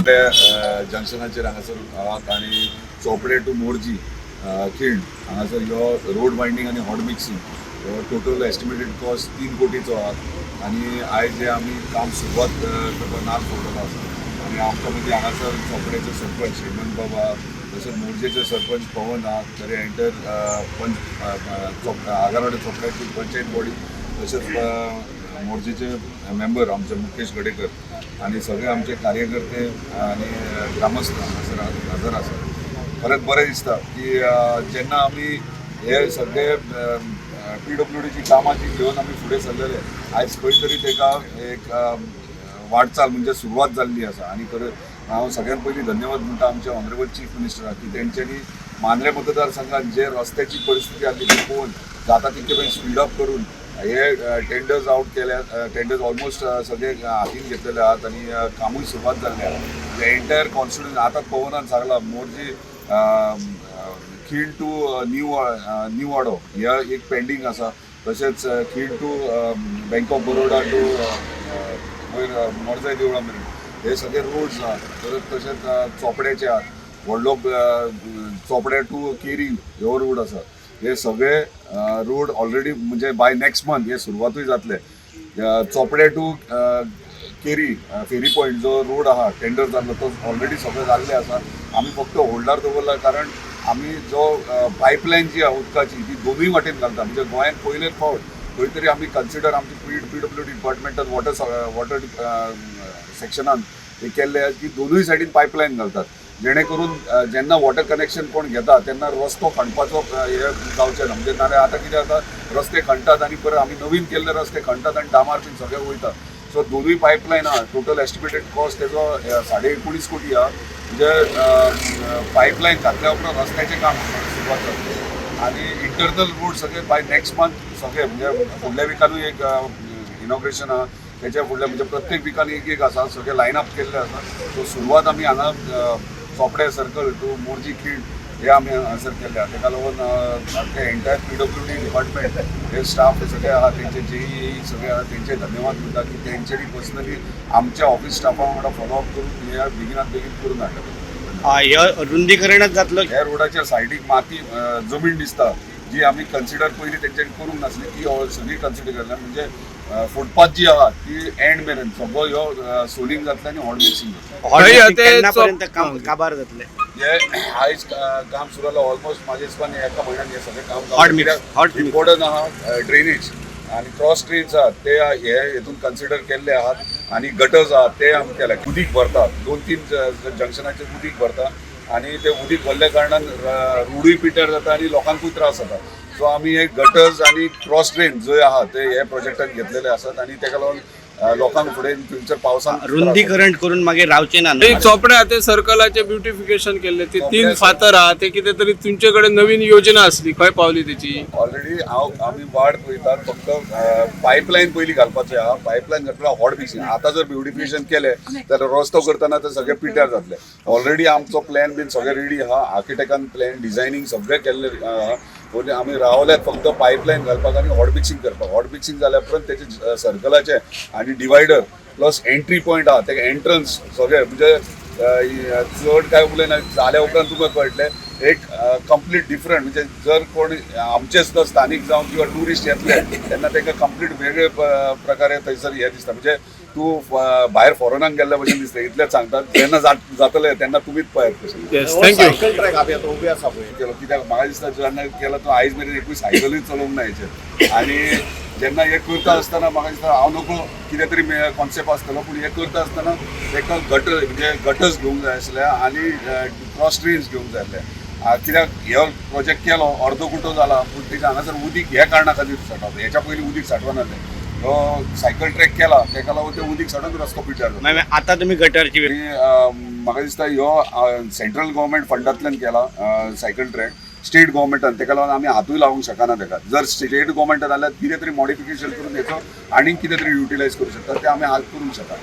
चोपडे जंक्शनाचेर हांगासर आहात आनी चोपडे टू मोरजी खिण हांगासर ह्यो रोड वायंडींग आनी हॉट मिक्सिंग हो टोटल एस्टिमेटेड कॉस्ट 3 कोटीचो आहा आनी आयज हे आमी काम सुरवात करपाक नाल फोडलेलो आसा. आनी आमच्या मदीं हांगासर चोपडेचो सरपंच हेमंत बाबा, तशेंच मोरजेचे सरपंच पवन आहा, तरी एंटर पंच आगारवाडे चोपड्याची पंचायत बॉडी, तशेंच मोरजेचे मेंबर आमचे मुकेश गडेकर आनी सगळे आमचे कार्यकर्ते आनी ग्रामस्थ हांगासर हजर आसात. खरेंच बरें दिसता की जेन्ना आमी हे सगळे पीडब्ल्यूडीची कामां जी घेवन आमी फुडें सरलेले, आयज खंय तरी तेका एक वाटचाल म्हणजे सुरवात जाल्ली आसा. आनी खरें हांव सगळ्यात पयलीं धन्यवाद म्हणटा आमच्या ऑनरेबल चीफ मिनिस्टराक की तेंच्यांनी मांद्रे मतदारसंघात जे रस्त्याची परिस्थिती आसली ती पळोवन जाता तितके पयलीं स्पीड अप करून हे टेंडर्स आउट केल्या. टेंडर्स ऑलमोस्ट सगळे हातीन घेतलेले आहात आनी कामूय सुरवात जाल्ले आहा. म्हणजे एंटायर कॉन्स्टिट्युएन्सी, आतां पवनान सांगला, मोरजी खीण टू न्यू न्यू वाडो ह्या एक पेंडींग आसा. तशेंच खीण to bank of Baroda to वयर मोरजाय देवळा मेरेन हे सगळे रोड्स आहात. परत तशेंच चोपड्याचे आहात, व्हडलो चोपड्या टू केरी हो रोड आसा. हे सगळे रोड ऑलरेडी म्हणजे बाय नेक्स्ट मंथ हे सुरवातूय जातले. चोपडे टू केरी फेरी पॉयंट जो रोड आहा, टेंडर जाल्लो, तो ऑलरेडी सगळें जाल्लें आसा. आमी फक्त होल्डार दवरला, कारण आमी जो पायपलायन जी आहा उदकाची ती दोनूय वाटेन घालता. म्हणजे गोंयांत पयलेच फावट खंय तरी आमी कन्सिडर आमची पी पी डब्ल्यू डिपार्टमेंटान वॉटर वॉटर सेक्शनान हे केल्ले आहा की दोनूय सायडीन पायपलायन घालतात, जेणे करून जेन्ना वॉटर कनेक्शन कोण घेता तेन्ना रस्तो खणपाचो हे जावचें ना. म्हणजे नाल्यार आतां कितें जाता, रस्ते खणटात आनी परत आमी नवीन केल्ले रस्ते खणटात आनी डामार बीन सगळे वयता. सो दोनूय पायपलायन आहा. टोटल एस्टिमेटेड कॉस्ट तेजो 19.5 कोटी आहा. म्हणजे पायपलायन घातल्या उपरांत रस्त्याचें काम सुरवात जातलें आनी इंटरनल रोड सगळे बाय नेक्स्ट मंथ सगळे, म्हणजे फुडल्या विकानूय एक इनॉग्रेशन आहा, तेच्या फुडल्या, म्हणजे प्रत्येक विकान एक एक आसा. सगळे लायन अप केल्ले आसा. सो सुरवात आमी हांगा चोपडे सर्कल टू मोरजी खीण हे आमी हांगासर केल्ले आहा. तेका लागून आमचे एंटायर पीडब्ल्यूडी डिपार्टमेंट हे स्टाफ हे सगळे आहा, तेंचे जेई सगळे आहा, तेंचे धन्यवाद म्हणटा की तेंच्यांनी पर्सनली आमच्या ऑफिस स्टाफा वांगडा फॉलो अप करून हे बेगिनात बेगीन करून हाडले. ह्यो रुंदीकरणच जातलो? ह्या रोडाच्या सायडीक माती जमीन दिसता, जी आमी कन्सिडर पयलीं तेंच्यांनी करूंक नासली, ती सगळी कन्सिडर केल्या. म्हणजे फुटपाथ जी आहा ती एंड मेरेन सगळो ह्यो सोलिंग जातलें आनी हॉट मिक्सिंग जातलें. हॉट थंय मिक्सिंग ते केन्ना पर्यंत काम काबार जातले? हे आयज काम सुरू जालां. ऑलमोस्ट म्हाज्या हिसपान एका म्हयन्यान हे सगळें काम Hot mix. Important आहा. ड्रेनेज आनी क्रॉस ड्रेन्स आहात ते हे हेतून कन्सिडर केल्ले आहात आनी गटर्स आहात ते आमी केले. उदीक भरता, दोन तीन जंक्शनाचेर उदीक भरता आनी ते उदीक भरल्या कारणान रोडूय पिड्ड्यार जाता आनी लोकांकूय त्रास जाता. सो आमी हे गटर्स आनी क्रॉस ड्रेन जंय आहा ते हे प्रोजेक्टान घेतलेले आसात आनी तेका लागून लोकांक फुडें इन फ्युचर पावसान रुंदीकरण करून मागीर रावचे ना न्हू? एक चोपड्या ते सर्कलाचे ब्युटिफिकेशन केल्ले ते तीन चोपड्या फातर आहा, ते कितें तरी तुमचे कडेन नवीन योजना आसली, खंय पावली तेची? ऑलरेडी हांव आमी वाट पळयतात. फक्त पायपलायन पयलीं घालपाचें आहा. पायपलायन घातल्यार हॉट मिक्सिंग. आतां जर ब्युटिफिकेशन केलें जाल्यार रस्तो करतना ते सगळे पिड्ड्यार जातले. ऑलरेडी आमचो प्लॅन बीन सगळें रेडी आहा. आर्किटेक्टान प्लॅन डिझायनींग सगळें केल्लें आहा. पूण आमी रावल्यात फक्त पायपलायन घालपाक आनी हॉट मिक्सिंग करपाक. हॉट मिक्सिंग जाल्या उपरांत तेजे सर्कलाचे आनी डिवायडर प्लस एंट्री पॉयंट आहा, तेका एंट्रन्स सगळे, म्हणजे चड काय उलयना, जाल्या उपरांत तुमकां कळटलें. एक कंप्लीट डिफरंट, म्हणजे जर कोण आमचे सुद्दां स्थानीक जावं किंवा ट्युरिस्ट येतले तेन्ना तांकां कंप्लीट वेगळे प्रकारे थंयसर हें दिसता. म्हणजे तूं भायर फॉरेनाक गेल्ल्या भशेन दिसता. इतलेंच सांगतात, जेन्ना जातलें तेन्ना तुमीच पळयात कशें. Yes, thank you. Cycle track आमी आतां उबे आसा पळय. केलो कित्याक म्हाका दिसता जेन्ना केला तो आयज मेरेन एकूय सायकलूय चलोवंक ना हेचेर. आनी जेन्ना हे करता आसतना म्हाका दिसता, हांव नको कितें तरी कॉन्सेप्ट आसतलो, पूण हे करता आसतना ताका गटर, म्हणजे गटर्स घेवंक जाय आसले आनी क्रॉस ड्रेन्स घेवंक जाय आसले. कित्याक हो प्रोजेक्ट केलो, अर्दो कुटो जाला, पूण तेच्या हांगासर उदीक ह्या कारणा खातीर सांठवता. हेच्या पयलीं उदीक सांठवनासलें. हो सायकल ट्रॅक केला तेका लागून ते उदीक सांठोवन रस्तो पिड्ड्यार जाता. मागीर आतां तुमी गटरची आनी म्हाका दिसता ह्यो सेंट्रल गव्हर्मेंट फंडांतल्यान केला सायकल ट्रॅक, स्टेट गव्हर्मेंटान तेका लागून आमी हातूय लावंक शकना तेका. जर स्टेट गव्हर्मेंटान जाल्यार कितें तरी मॉडिफिकेशन करून हेचो आनीक कितें तरी युटिलायज करूं शकता, ते आमी हात करूंक शकता.